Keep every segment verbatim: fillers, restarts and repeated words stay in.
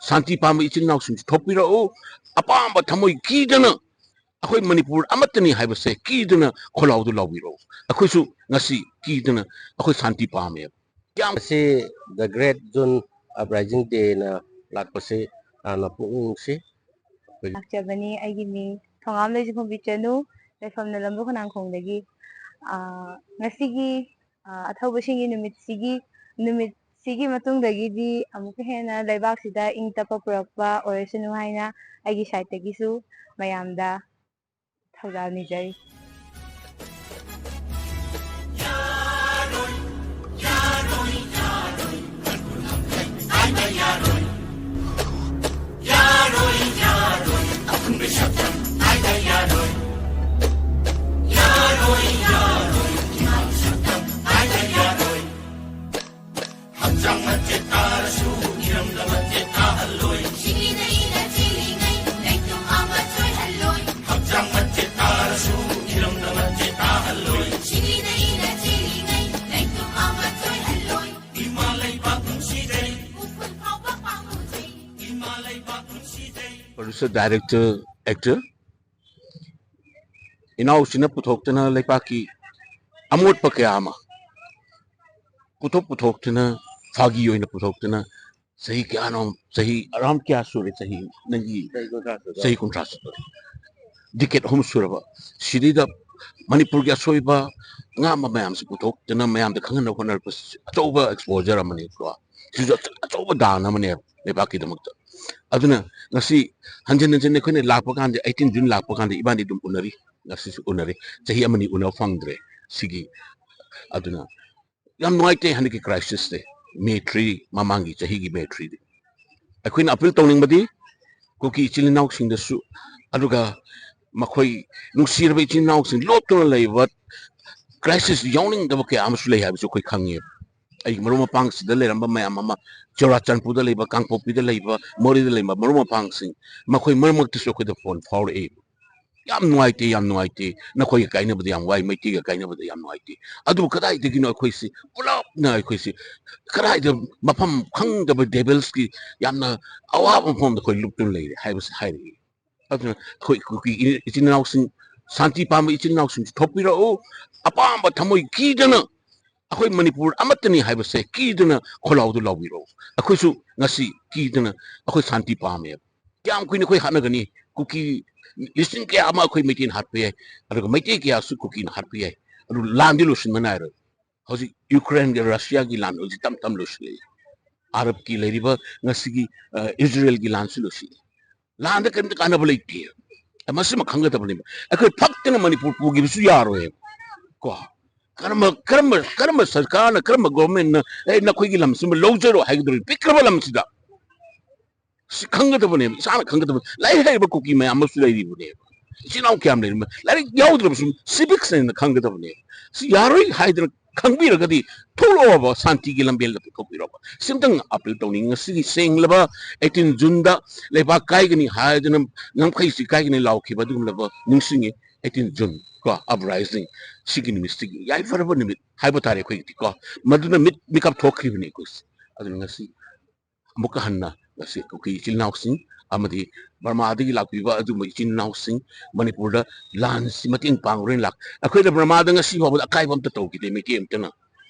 ꯁꯥꯟꯇꯤ ꯄꯥꯝꯕ ꯏꯆꯤꯜ ꯏꯅꯥꯎꯁꯤꯡꯁꯨ ꯊꯣꯛꯄꯤꯔꯛꯎ꯫ ꯑꯄꯥꯝꯕ ꯊꯃꯣꯏ ꯀꯤꯗꯅ ꯑꯩꯈꯣꯏ ꯃꯅꯤꯄꯨꯔ ꯑꯃꯠꯇꯅꯤ ꯍꯥꯏꯕꯁꯦ ꯀꯤꯗꯅ ꯈꯣꯜꯂꯥꯎꯗꯨ ꯂꯥꯎꯕꯤꯔꯛꯎ꯫ ꯑꯩꯈꯣꯏꯁꯨ ꯉꯁꯤ ꯀꯤꯗꯅ ꯑꯩꯈꯣꯏ ꯁꯥꯟꯇꯤ ꯄꯥꯝꯃꯦꯕ꯫ ꯌꯥꯝ ꯑꯁꯤ The Great June Uprising Day ꯅ ꯂꯥꯛꯄꯁꯤ ꯌꯥꯝꯅ ꯄꯨꯛꯅꯤꯡ ꯅꯨꯡꯁꯤ꯫ ꯂꯥꯛꯆꯕꯅꯤ꯫ ꯑꯩꯒꯤ ꯃꯤꯡ ꯊꯣꯉꯥꯝ ꯂꯩꯖꯐꯝꯕꯤ ꯆꯅꯨ, ꯂꯩꯐꯝꯅ ꯂꯝꯕꯨ ꯈꯣꯡꯅꯥꯡꯈꯣꯡꯗꯒꯤ꯫ ꯑꯥ, ꯉꯁꯤꯒꯤ, ꯑꯥ, ꯑꯊꯧꯕꯁꯤꯡꯒꯤ ꯅꯨꯃꯤꯠꯁꯤꯒꯤ, ꯅꯨꯃꯤꯠꯁꯤꯒꯤ ꯃꯇꯨꯡꯗꯒꯤꯗꯤ ꯑꯃꯨꯛꯀ ꯍꯦꯟꯅ ꯂꯩꯕꯥꯛꯁꯤꯗ ꯏꯪ ꯇꯞꯄ ꯄꯨꯔꯛꯄ ꯑꯣꯏꯔꯁꯅꯨ ꯍꯥꯏꯅ ꯑꯩꯒꯤ side ꯇꯒꯤꯁꯨ ꯃꯌꯥꯝꯗ ꯊꯧꯖꯥꯜ ꯅꯤꯖꯔꯤ꯫ Producer, director, actor, ꯏꯅꯥꯎꯁꯤꯅ ꯄꯨꯊꯣꯛꯇꯅ ꯂꯩꯄꯥꯛꯀꯤ ꯑꯃꯣꯠꯄ ꯀꯌꯥ ꯑꯃ ꯄꯨꯊꯣꯛ ꯄꯨꯊꯣꯛꯇꯅ, ꯐꯥꯒꯤ ꯑꯣꯏꯅ ꯄꯨꯊꯣꯛꯇꯅ, ꯆꯍꯤ ꯀꯌꯥꯅꯣ, ꯆꯍꯤ around ꯀꯌꯥ ꯁꯨꯔꯦ? ꯆꯍꯤ ꯅꯪꯒꯤ ꯆꯍꯤ ꯀꯨꯟꯊ꯭ꯔꯥ ꯁꯨꯗꯣꯔꯦ꯫ Decade ꯑꯍꯨꯝ ꯁꯨꯔꯕ꯫ ꯁꯤꯗꯩꯗ ꯃꯅꯤꯄꯨꯔꯒꯤ ꯑꯁꯣꯏꯕ ꯑꯉꯥꯡꯕ ꯃꯌꯥꯝꯁꯤ ꯄꯨꯊꯣꯛꯇꯅ ꯃꯌꯥꯝꯗ ꯈꯪꯍꯟꯅꯕ ꯍꯣꯠꯅꯔꯛꯄꯁꯤ ꯑꯆꯧꯕ exposure ꯑꯃꯅꯤꯀꯣ꯫ ꯁꯤꯁꯨ ꯑꯆ-, ꯑꯆꯧꯕ ꯗꯥꯟ ꯑꯃꯅꯦꯕ ꯂꯩꯕꯥꯛꯀꯤꯗꯃꯛꯇ꯫ ꯑꯗꯨꯅ ꯉꯁꯤ ꯍꯟꯖꯤꯟ ꯍꯟꯖꯤꯟ ꯑꯩꯈꯣꯏꯅ ꯂꯥꯛꯄ ꯀꯥꯟꯗ, eighteen June ꯂꯥꯛꯄ ꯀꯥꯟꯗ ꯏꯕꯥꯅꯤ ꯑꯗꯨꯝ ꯎꯅꯔꯤ, ꯉꯁꯤꯁꯨ ꯎꯅꯔꯤ꯫ ꯆꯍꯤ ꯑꯃꯅꯤ ꯎꯅꯕ ꯐꯪꯗ꯭ꯔꯦ ꯁꯤꯒꯤ꯫ ꯑꯗꯨꯅ ꯌꯥꯝ ꯅꯨꯡꯉꯥꯏꯇꯦ ꯍꯟꯗꯛꯀꯤ crisis ꯁꯦ, May three, ꯃꯃꯥꯡꯒꯤ ꯆꯍꯤꯒꯤ May three ꯗꯤ꯫ ꯑꯩꯈꯣꯏꯅ appeal ꯇꯧꯅꯤꯡꯕꯗꯤ ꯀꯨꯀꯤ ꯏꯆꯤꯜ ꯏꯅꯥꯎꯁꯤꯡꯗꯁꯨ, ꯑꯗꯨꯒ ꯃꯈꯣꯏ ꯅꯨꯡꯁꯤꯔꯕ ꯏꯆꯤꯜ ꯏꯅꯥꯎꯁꯤꯡ ꯂꯣꯠꯇꯨꯅ ꯂꯩꯕ, crisis ꯌꯥꯎꯅꯤꯡꯗꯕ ꯀꯌꯥ ꯑꯃꯁꯨ ꯂꯩ ꯍꯥꯏꯕꯁꯨ ꯑꯩꯈꯣꯏ ꯈꯪꯉꯦꯕ꯫ ꯑꯩꯒꯤ ꯃꯔꯨꯞ ꯃꯄꯥꯡꯁꯤꯗ ꯂꯩꯔꯝꯕ ꯃꯌꯥꯝ ꯑꯃ, ꯆꯨꯔꯥꯆꯥꯟꯄꯨꯔꯗ ꯂꯩꯕ, ꯀꯥꯡꯄꯣꯛꯄꯤꯗ ꯂꯩꯕ, ꯃꯣꯔꯦꯗ ꯂꯩꯕ ꯃꯔꯨꯞ ꯃꯄꯥꯡꯁꯤꯡ, ꯃꯈꯣꯏ ꯃꯔꯛ ꯃꯔꯛꯇꯁꯨ ꯑꯩꯈꯣꯏꯗ phone ꯐꯥꯎꯔꯛꯏ꯫ ꯌꯥꯝ ꯅꯨꯡꯉꯥꯏꯇꯦ, ꯌꯥꯝ ꯅꯨꯡꯉꯥꯏꯇꯦ, ꯅꯈꯣꯏꯒ ꯀꯥꯏꯅꯕꯗ ꯌꯥꯝ ꯋꯥꯏ, ꯃꯩꯇꯩꯒ ꯀꯥꯏꯅꯕꯗ ꯌꯥꯝ ꯅꯨꯡꯉꯥꯏꯇꯦ꯫ ꯑꯗꯨꯕꯨ ꯀꯗꯥꯏꯗꯒꯤꯅꯣ ꯑꯩꯈꯣꯏꯁꯤ ꯄꯨꯂꯞꯅ ꯑꯩꯈꯣꯏꯁꯤ ꯀꯗꯥꯏꯗ ꯃꯐꯝ ꯈꯪꯗꯕ devils ꯀꯤ ꯌꯥꯝꯅ ꯑꯋꯥꯕ ꯃꯐꯝꯗ ꯑꯩꯈꯣꯏ ꯂꯨꯞꯇꯨꯅ ꯂꯩꯔꯦ ꯍꯥꯏꯕꯁꯤ ꯍꯥꯏꯔꯛꯏ꯫ ꯑꯗꯨꯅ ꯑꯩꯈꯣꯏ ꯀꯨꯀꯤ ꯏꯆꯤꯟ ꯏꯅꯥꯎꯁꯤꯡ, ꯁꯥꯟꯇꯤ ꯄꯥꯝꯕ ꯏꯆꯤꯟ ꯏꯅꯥꯎꯁꯤꯡꯁꯨ ꯊꯣꯛꯄꯤꯔꯛꯎ, ꯑꯄꯥꯝꯕ ꯊꯃꯣꯏ ꯀꯤꯗꯅ ꯑꯩꯈꯣꯏ ꯃꯅꯤꯄꯨꯔ ꯑꯃꯠꯇꯅꯤ ꯍꯥꯏꯕꯁꯦ ꯀꯤꯗꯅ ꯈꯣꯜꯂꯥꯎꯗꯨ ꯂꯥꯎꯕꯤꯔꯛꯎ꯫ ꯑꯩꯈꯣꯏꯁꯨ ꯉꯁꯤ ꯀꯤꯗꯅ ꯑꯩꯈꯣꯏ ꯁꯥꯟꯇꯤ ꯄꯥꯝꯃꯦꯕ꯫ ꯀꯌꯥꯝ ꯀꯨꯏꯅ ꯑꯩꯈꯣꯏ ꯍꯥꯠꯅꯒꯅꯤ? ꯀꯨꯀꯤ ꯂꯤꯁꯤꯡ ꯀꯌꯥ ꯑꯃ ꯑꯩꯈꯣꯏ ꯃꯩꯇꯩꯅ ꯍꯥꯠꯄ ꯌꯥꯏ, ꯑꯗꯨꯒ ꯃꯩꯇꯩ ꯀꯌꯥꯁꯨ ꯀꯨꯀꯤꯅ ꯍꯥꯠꯄ ꯌꯥꯏ꯫ ꯑꯗꯨ ꯂꯥꯟꯗꯤ ꯂꯣꯏꯁꯤꯟꯕ ꯅꯥꯏꯔꯣꯏ꯫ ꯍꯧꯖꯤꯛ ꯌꯨꯀ꯭ꯔꯦꯟꯒ ꯔꯁꯤꯌꯥꯒꯤ ꯂꯥꯟ ꯍꯧꯖꯤꯛ ꯇꯞ ꯇꯞ ꯂꯣꯏꯁꯤꯜꯂꯛꯏ꯫ ꯑꯔꯕꯀꯤ ꯂꯩꯔꯤꯕ ꯉꯁꯤꯒꯤ, ꯑ, ꯏꯖꯔꯦꯜꯒꯤ ꯂꯥꯟꯁꯨ ꯂꯣꯏꯁꯤꯜꯂꯤ꯫ ꯂꯥꯟꯗ ꯀꯔꯤꯝꯇ ꯀꯥꯟꯅꯕ ꯂꯩꯇꯦ꯫ ꯃꯁꯤꯃ ꯈꯪꯒꯗꯕꯅꯦꯕ꯫ ꯑꯩꯈꯣꯏ ꯐꯛꯇꯅ ꯃꯅꯤꯄꯨꯔ ꯄꯨꯈꯤꯕꯁꯨ ꯌꯥꯔꯣꯏꯕ꯫ ꯀꯣ? ꯀꯔꯝꯕ, ꯀꯔꯝꯕ, ꯀꯔꯝꯕ ꯁꯔꯀꯥꯔꯅ, ꯀꯔꯝꯕ government ꯅ, "ꯑꯦ, ꯅꯈꯣꯏꯒꯤ ꯂꯝꯁꯤꯃ ꯂꯧꯖꯔꯣ" ꯍꯥꯏꯒꯗꯧꯔꯤꯕ? ꯄꯤꯛꯈ꯭ꯔꯕ ꯂꯝꯁꯤꯗ꯫ ꯁꯤ ꯈꯪꯒꯗꯕꯅꯦꯕ, ꯏꯁꯥꯅ ꯈꯪꯒꯗꯕꯅꯤ꯫ ꯂꯥꯏꯔꯤꯛ ꯍꯩꯔꯕ ꯀꯨꯀꯤ ꯃꯌꯥꯝ ꯑꯃꯁꯨ ꯂꯩꯔꯤꯕꯅꯦꯕ꯫ ꯏꯆꯤꯟ ꯏꯅꯥꯎ ꯀꯌꯥꯝ ꯂꯩꯔꯤꯕ? ꯂꯥꯏꯔꯤꯛ ꯌꯥꯎꯗ꯭ꯔꯕꯁꯨ civics ꯍꯥꯏꯅ ꯈꯪꯒꯗꯕꯅꯦꯕ꯫ ꯁꯤ ꯌꯥꯔꯣꯏ ꯍꯥꯏꯗꯅ ꯈꯪꯕꯤꯔꯒꯗꯤ ꯊꯣꯛꯂꯛꯑꯣꯕ, ꯁꯥꯟꯇꯤꯒꯤ ꯂꯝꯕꯦꯜꯗ ꯄꯨꯊꯣꯛꯄꯤꯔꯣꯕ꯫ ꯁꯤꯝꯇꯪ appeal ꯇꯧꯅꯤꯡꯉꯤ꯫ ꯉꯁꯤꯒꯤ ꯁꯦꯡꯂꯕ eighteen June ꯗ ꯂꯩꯕꯥꯛ ꯀꯥꯏꯒꯅꯤ ꯍꯥꯏꯗꯨꯅ ꯉꯝꯈꯩꯁꯤ ꯀꯥꯏꯒꯅꯤ ꯂꯥꯎꯈꯤꯕ ꯑꯗꯨꯒꯨꯝꯂꯕ ꯅꯤꯡꯁꯤꯡꯉꯤ꯫ Eighteen June ꯀꯣ, uprising, ꯁꯤꯒꯤ ꯅꯨꯃꯤꯠꯁꯤꯒꯤ ꯌꯥꯏꯐꯔꯕ ꯅꯨꯃꯤꯠ ꯍꯥꯏꯕ ꯇꯥꯔꯦ ꯑꯩꯈꯣꯏꯒꯤꯗꯤ ꯀꯣ꯫ ꯃꯗꯨꯅ ꯃꯤꯠ ꯃꯤꯀꯞ ꯊꯣꯛꯈ꯭ꯔꯤꯕꯅꯤ ꯑꯩꯈꯣꯏꯁꯦ꯫ ꯑꯗꯨꯅ ꯉꯁꯤ ꯑꯃꯨꯛꯀ ꯍꯟꯅ ꯉꯁꯤ ꯀꯨꯀꯤ ꯏꯆꯤꯜ ꯏꯅꯥꯎꯁꯤꯡ ꯑꯃꯗꯤ ꯕꯔꯃꯥꯗꯒꯤ ꯂꯥꯛꯄꯤꯕ ꯑꯗꯨꯒꯨꯝꯕ ꯏꯆꯤꯜ ꯏꯅꯥꯎꯁꯤꯡ, ꯃꯅꯤꯄꯨꯔꯗ ꯂꯥꯟꯁꯤ ꯃꯇꯦꯡ ꯄꯥꯡꯉꯨꯔꯦꯅ ꯂꯥꯛ-, ꯑꯩꯈꯣꯏꯅ ꯕꯔꯃꯥꯗ ꯉꯁꯤ ꯐꯥꯎꯕꯗ ꯑꯀꯥꯏꯕ ꯑꯝꯇ ꯇꯧꯈꯤꯗꯦ ꯃꯩꯇꯩ ꯑꯝꯇꯅ꯫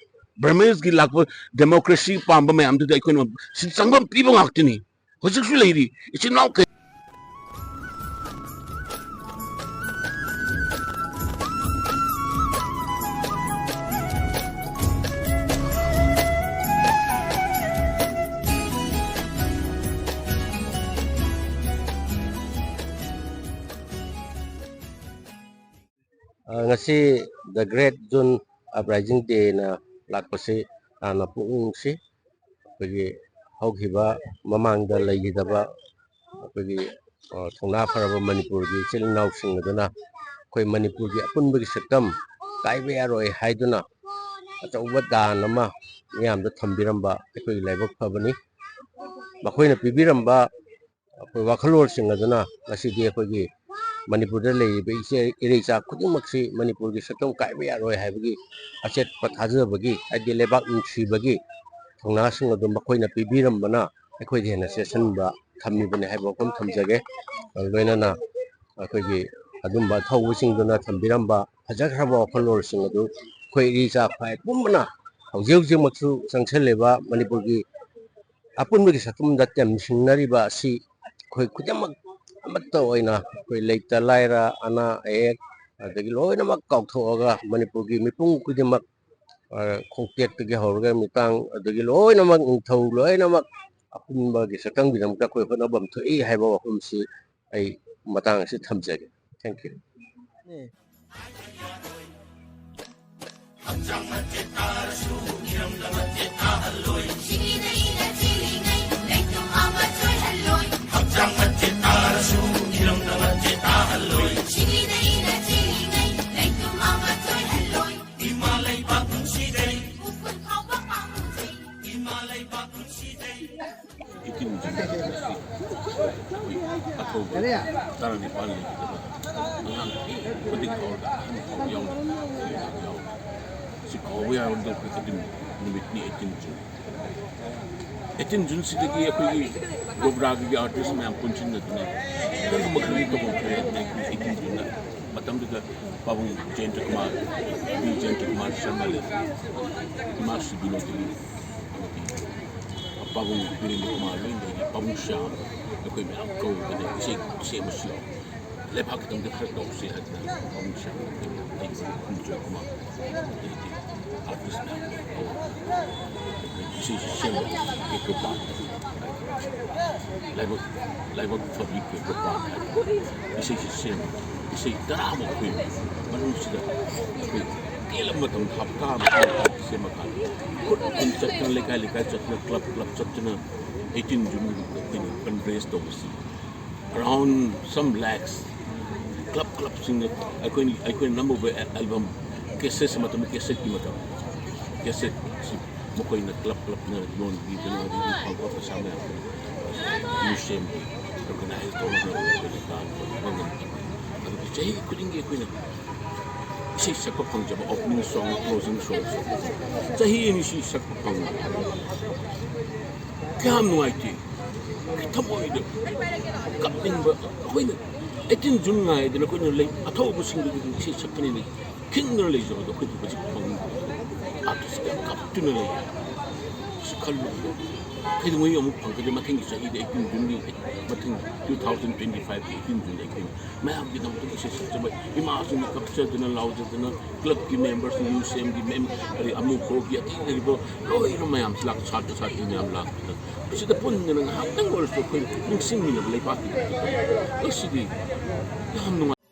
Burmese ꯀꯤ ꯂꯥꯛꯄ democracy ꯄꯥꯝꯕ ꯃꯌꯥꯝꯗꯨꯗ ꯑꯩꯈꯣꯏꯅ ꯁꯤ ꯆꯪꯐꯝ ꯄꯤꯕ ꯉꯥꯛꯇꯅꯤ꯫ ꯍꯧꯖꯤꯛꯁꯨ ꯂꯩꯔꯤ꯫ ꯏꯆꯤꯟ ꯏꯅꯥꯎ ꯀꯌꯥ ꯑ, ꯉꯁꯤ The Great June Uprising Day ꯅ ꯂꯥꯛꯄꯁꯤ ꯌꯥꯝꯅ ꯄꯨꯛꯅꯤꯡ ꯅꯨꯡꯁꯤ꯫ ꯑꯩꯈꯣꯏꯒꯤ ꯍꯧꯈꯤꯕ ꯃꯃꯥꯡꯗ ꯂꯩꯈꯤꯗꯕ ꯑꯩꯈꯣꯏꯒꯤ, ꯑ, ꯊꯧꯅꯥ ꯐꯔꯕ ꯃꯅꯤꯄꯨꯔꯒꯤ ꯏꯆꯤꯜ ꯏꯅꯥꯎꯁꯤꯡ ꯑꯗꯨꯅ ꯑꯩꯈꯣꯏ ꯃꯅꯤꯄꯨꯔꯒꯤ ꯑꯄꯨꯟꯕꯒꯤ ꯁꯛꯇꯝ ꯀꯥꯏꯕ ꯌꯥꯔꯣꯏ ꯍꯥꯏꯗꯨꯅ ꯑꯆꯧꯕ ꯗꯥꯟ ꯑꯃ ꯃꯤꯌꯥꯝꯗ ꯊꯝꯕꯤꯔꯝꯕ ꯑꯩꯈꯣꯏꯒꯤ ꯂꯥꯏꯕꯛ ꯐꯕꯅꯤ꯫ ꯃꯈꯣꯏꯅ ꯄꯤꯕꯤꯔꯝꯕ ꯑꯩꯈꯣꯏ ꯋꯥꯈꯜꯂꯣꯟꯁꯤꯡ ꯑꯗꯨꯅ ꯉꯁꯤꯗꯤ ꯑꯩꯈꯣꯏꯒꯤ ꯃꯅꯤꯄꯨꯔꯗ ꯂꯩꯔꯤꯕ ꯏꯆꯦ ꯏꯔꯩꯆꯥ ꯈꯨꯗꯤꯡꯃꯛꯁꯤ ꯃꯅꯤꯄꯨꯔꯒꯤ ꯁꯛꯇꯝ ꯀꯥꯏꯕ ꯌꯥꯔꯣꯏ ꯍꯥꯏꯕꯒꯤ ꯑꯆꯦꯠꯄ ꯊꯥꯖꯕꯒꯤ, ꯍꯥꯏꯗꯤ ꯂꯩꯕꯥꯛ ꯅꯨꯡꯁꯤꯕꯒꯤ ꯊꯧꯅꯥꯁꯤꯡ ꯑꯗꯨ ꯃꯈꯣꯏꯅ ꯄꯤꯕꯤꯔꯝꯕꯅ ꯑꯩꯈꯣꯏꯗ ꯍꯦꯟꯅ ꯆꯦꯠꯁꯤꯟꯕ ꯊꯝꯃꯤꯕꯅꯤ ꯍꯥꯏꯕ ꯋꯥꯐꯝ ꯊꯝꯖꯒꯦ꯫ ꯂꯣꯏꯅꯅ ꯑꯩꯈꯣꯏꯒꯤ ꯑꯗꯨꯝꯕ ꯑꯊꯧꯕꯁꯤꯡꯗꯨꯅ ꯊꯝꯕꯤꯔꯝꯕ ꯐꯖꯈ꯭ꯔꯕ ꯋꯥꯈꯜꯂꯣꯟꯁꯤꯡ ꯑꯗꯨ ꯑꯩꯈꯣꯏ ꯏꯔꯩꯆꯥ ꯈ꯭ꯋꯥꯏ ꯄꯨꯝꯕꯅ ꯍꯧꯖꯤꯛ ꯍꯧꯖꯤꯛꯃꯛꯁꯨ ꯆꯪꯁꯤꯜꯂꯤꯕ ꯃꯅꯤꯄꯨꯔꯒꯤ ꯑꯄꯨꯟꯕꯒꯤ ꯁꯛꯇꯝꯗ ꯇꯦꯝꯁꯤꯟꯅꯔꯤꯕ ꯑꯁꯤ ꯑꯩꯈꯣꯏ ꯈꯨꯗꯤꯡꯃꯛ ꯑꯃꯠꯇ ꯑꯣꯏꯅ ꯑꯩꯈꯣꯏ ꯂꯩꯇ ꯂꯥꯏꯔ, ꯑꯅꯥ ꯑꯌꯦꯛ, ꯑꯗꯒꯤ ꯂꯣꯏꯅꯃꯛ ꯀꯥꯎꯊꯣꯛꯑꯒ ꯃꯅꯤꯄꯨꯔꯒꯤ ꯃꯤꯄꯨꯝ ꯈꯨꯗꯤꯡꯃꯛ, ꯑ, ꯈꯣꯡꯇꯦꯛꯇꯒꯤ ꯍꯧꯔꯒ ꯃꯤꯇꯥꯡ, ꯑꯗꯒꯤ ꯂꯣꯏꯅꯃꯛ ꯅꯤꯡꯊꯧ ꯂꯣꯏꯅꯃꯛ ꯑꯄꯨꯟꯕꯒꯤ ꯁꯛꯇꯝꯒꯤꯗꯃꯛꯇ ꯑꯩꯈꯣꯏ ꯍꯣꯠꯅꯐꯝ ꯊꯣꯛꯏ ꯍꯥꯏꯕ ꯋꯥꯐꯝꯁꯤ ꯑꯩ ꯃꯇꯥꯡ ꯑꯁꯤ ꯊꯝꯖꯒꯦ꯫ Thank you꯫ ꯍꯛꯆꯥꯡ ꯃꯆꯦꯠ ꯇꯥꯔꯁꯨ ꯏꯔꯝꯗ ꯃꯆꯦꯠ ꯇꯥꯍꯜꯂꯣꯏ꯫ ꯁꯤꯔꯤꯉꯩꯗ ꯆꯦꯜꯂꯤꯉꯩ ꯂꯩꯇꯨꯝ ꯑꯃ ꯆꯣꯏꯍꯜꯂꯣꯏ꯫ ꯍꯛꯆꯥꯡ ꯃꯆꯦꯠ ꯇꯥꯔꯁꯨ ꯏꯔꯝꯗ ꯃꯆꯦꯠ ꯇꯥꯍꯜꯂꯣꯏ꯫ ꯁꯤꯔꯤꯉꯩꯗ ꯆꯦꯜꯂꯤꯉꯩ ꯂꯩꯇꯨꯝ ꯑꯃ ꯆꯣꯏꯍꯜꯂꯣꯏ꯫ ꯏꯃꯥ ꯂꯩꯕꯥꯛ ꯅꯨꯡꯁꯤꯖꯩ꯫ ꯎꯐꯨꯜ ꯐꯥꯎꯕ ꯄꯥꯝꯃꯨꯖꯩ꯫ ꯏꯃꯥ ꯂꯩꯕꯥꯛ ꯅꯨꯡꯁꯤꯖꯩ꯫ ꯏꯇꯤꯟ ꯖꯨꯟ ꯑꯁꯤ ꯑꯩꯈꯣꯏ ꯑꯊꯧꯕ ꯇꯔꯥꯅꯤꯄꯥꯜ ꯂꯩꯈꯤꯗꯕ ꯑꯉꯥꯡ ꯈꯨꯗꯤꯡ ꯐꯥꯎꯕꯗ ꯑꯍꯟ ꯐꯥꯎꯕ ꯌꯥꯎꯅ ꯌꯥꯎꯏ꯫ ꯁꯤ ꯀꯥꯎꯕ ꯌꯥꯔꯣꯏꯗꯕ ꯑꯗꯨꯝ ꯅꯨꯃꯤꯠꯅꯤ ꯑꯩꯠꯇꯤꯟ ꯖꯨꯟ꯫ ꯑꯩꯠꯇꯤꯟ ꯖꯨꯟꯁꯤꯗꯒꯤ ꯑꯩꯈꯣꯏꯒꯤ ꯒꯣꯕ꯭ꯔꯥꯒꯤ ꯑꯥꯔꯇꯤꯁ ꯃꯌꯥꯝ ꯄꯨꯟꯁꯤꯟꯅꯗꯨꯅ ꯀꯔꯝꯕ ꯃꯈꯜꯒꯤ ꯇꯧꯐꯝ ꯊꯣꯛꯑꯦ ꯑꯩꯠꯇꯤꯟ ꯖꯨꯟꯗ꯫ ꯃꯇꯝꯗꯨꯗ ꯄꯥꯕꯨꯡ ꯖꯌꯟꯇ ꯀꯨꯃꯥꯔ, ꯕꯤ ꯖꯌꯟꯇ ꯀꯨꯃꯥꯔ ꯁꯔꯃ ꯂꯩ, ꯏꯃꯥ ꯁꯤꯕꯤꯅꯣꯗꯤꯅꯤ, ꯑꯃꯗꯤ ꯄꯥꯕꯨꯡ ꯕꯤꯔꯦꯟꯗ꯭ꯔ ꯀꯨꯃꯥꯔ ꯂꯣꯏꯅ ꯂꯩꯔꯤ, ꯄꯥꯕꯨꯡ ꯁ꯭ꯌꯥꯝ, ꯑꯩꯈꯣꯏ ꯃꯌꯥꯝ ꯀꯧꯗꯅ ꯏꯁꯩ ꯁꯦꯝꯕꯁꯨ ꯌꯥꯎ꯫ ꯂꯩꯕꯥꯛ ꯈꯤꯇꯪꯗ ꯈꯔ ꯇꯧꯁꯤ ꯍꯥꯏꯗꯅ ꯄꯥꯕꯨꯡ ꯁ꯭ꯌꯥꯝ, ꯑꯩ ꯈꯨꯟꯖꯣꯏ ꯀꯨꯃꯥꯔ, ꯑꯗꯩꯗꯤ ꯑꯥꯔꯇꯤꯁ ꯃꯌꯥꯝ ꯀꯧꯔꯒ ꯏꯁꯩꯁꯤ ꯁꯦꯝꯕ ꯀꯦꯀ꯭ꯔꯣꯄꯥꯟ ꯍꯥꯏꯕ ꯂꯥꯏꯕꯛ, ꯂꯥꯏꯕꯛ ꯐꯕꯤ ꯀꯦꯀ꯭ꯔꯣꯄꯥꯟ ꯍꯥꯏꯕ ꯏꯁꯩꯁꯤ ꯁꯦꯝꯃꯤ꯫ ꯏꯁꯩ ꯇꯔꯥꯃꯨꯛ ꯑꯩꯈꯣꯏ ꯃꯅꯨꯡꯁꯤꯗ ꯑꯩꯈꯣꯏ ꯇꯦꯜꯂꯕ ꯃꯇꯝꯗ ꯍꯞꯇꯥ ꯑꯃ ꯁꯦꯝꯃꯀꯥꯟꯗ ꯈꯨꯟ ꯈꯨꯟ ꯆꯠꯇꯅ, ꯂꯩꯀꯥꯏ ꯂꯩꯀꯥꯏ ꯆꯠꯇꯅ, ꯀ꯭ꯂꯕ ꯀ꯭ꯂꯕ ꯆꯠꯇꯅ ꯑꯩꯠꯇꯤꯟ ꯖꯨꯟꯒꯤꯗꯃꯛꯇ ꯑꯩꯈꯣꯏꯅ ꯐꯟ ꯔꯦꯖ ꯇꯧꯕꯁꯤ around some lakhs, ꯀ꯭ꯂꯕ ꯀ꯭ꯂꯕꯁꯤꯡꯅ ꯑꯩꯈꯣꯏꯅ, ꯑꯩꯈꯣꯏꯅ ꯅꯝꯃꯨꯕ ꯑꯦ-, ꯑꯦꯜꯕꯝ, ꯀꯦꯁꯦꯠꯁ ꯃꯇꯝꯗ ꯀꯦꯁꯦꯠꯀꯤ ꯃꯇꯝ, ꯀꯦꯁꯦꯠꯁꯤ ꯃꯈꯣꯏꯅ ꯀ꯭ꯂꯕ ꯀ꯭ꯂꯕꯅ ꯌꯣꯟꯕꯤꯗꯅ ꯑꯗꯒꯤ ꯐꯪꯕ ꯄꯩꯁꯥ ꯃꯌꯥꯝꯗꯨ ꯃ꯭ꯌꯨꯖꯤꯌꯝꯒꯤ ꯑꯣꯔꯒꯅꯥꯏꯖ ꯇꯧꯔꯒ ꯑꯩꯈꯣꯏꯅ ꯗꯥꯟ ꯇꯧꯕ ꯉꯝꯃꯤ꯫ ꯑꯗꯨꯒ ꯆꯍꯤ ꯈꯨꯗꯤꯡꯒꯤ ꯑꯩꯈꯣꯏꯅ ꯏꯁꯩ ꯁꯛꯄ ꯐꯪꯖꯕ, opening song, closing song, ꯆꯍꯤ ꯑꯅꯤ ꯁꯤ ꯁꯛꯄ ꯐꯪꯕ ꯀꯌꯥꯝ ꯅꯨꯡꯉꯥꯏꯇꯦ꯫ ꯊꯃꯣꯏꯗ ꯀꯞꯅꯤꯡꯕ꯫ ꯑꯩꯈꯣꯏꯅ eighteen June ꯉꯥꯏꯗꯅ ꯑꯩꯈꯣꯏꯅ ꯂꯩ ꯑꯊꯧꯕꯁꯤꯡꯗꯨꯒꯤ ꯏꯁꯩ ꯁꯛꯄꯅꯤꯅ ꯈꯤꯡꯗꯨꯅ ꯂꯩꯖꯕꯗꯣ ꯑꯩꯈꯣꯏꯗꯤ ꯍꯧꯖꯤꯛ ꯐꯪꯗꯦ꯫ Artist ꯀꯌꯥ ꯀꯞꯇꯨꯅ ꯂꯩ꯫ ꯑꯁ, ꯈꯜꯂꯨꯕꯗ ꯀꯩꯗꯧꯉꯩ ꯑꯃꯨꯛ ꯐꯪꯒꯗꯦ? ꯃꯊꯪꯒꯤ ꯆꯍꯤꯗ eighteen June ꯒꯤ, ꯃꯊꯪ two thousand twenty five ꯒꯤ eighteen June ꯗ ꯑꯩꯈꯣꯏ ꯃꯌꯥꯝꯒꯤꯗꯃꯛꯇ ꯏꯁꯩ ꯁꯛꯆꯕ, ꯏꯃꯥꯁꯤꯡꯅ ꯀꯞꯆꯗꯅ ꯂꯥꯎꯖꯗꯅ, club ꯀꯤ members, UCM ꯒꯤ ꯃꯦꯝ-, ꯑꯗꯩ ꯑꯃꯨꯛ ꯈꯣꯒꯤ ꯑꯇꯩ ꯂꯩꯔꯤꯕ ꯂꯣꯏꯅ ꯃꯌꯥꯝꯁꯤ ꯂꯥꯛ-, ꯁꯥꯇ꯭ꯔ ꯁꯥꯇ꯭ꯔꯤ ꯃꯌꯥꯝ ꯂꯥꯛꯇꯅ ꯁꯤꯗ ꯄꯨꯟꯗꯅ ꯉꯥꯏꯍꯥꯛꯇꯪ ꯑꯣꯏꯔꯁꯨ ꯑꯩꯈꯣꯏ ꯅꯤꯡꯁꯤꯡꯃꯤꯟꯅꯕ ꯂꯩꯕꯥꯛꯀꯤꯗꯃꯛꯇ꯫ ꯑꯁꯤꯗꯤ ꯌꯥꯝ ꯅꯨꯡꯉꯥꯏ꯫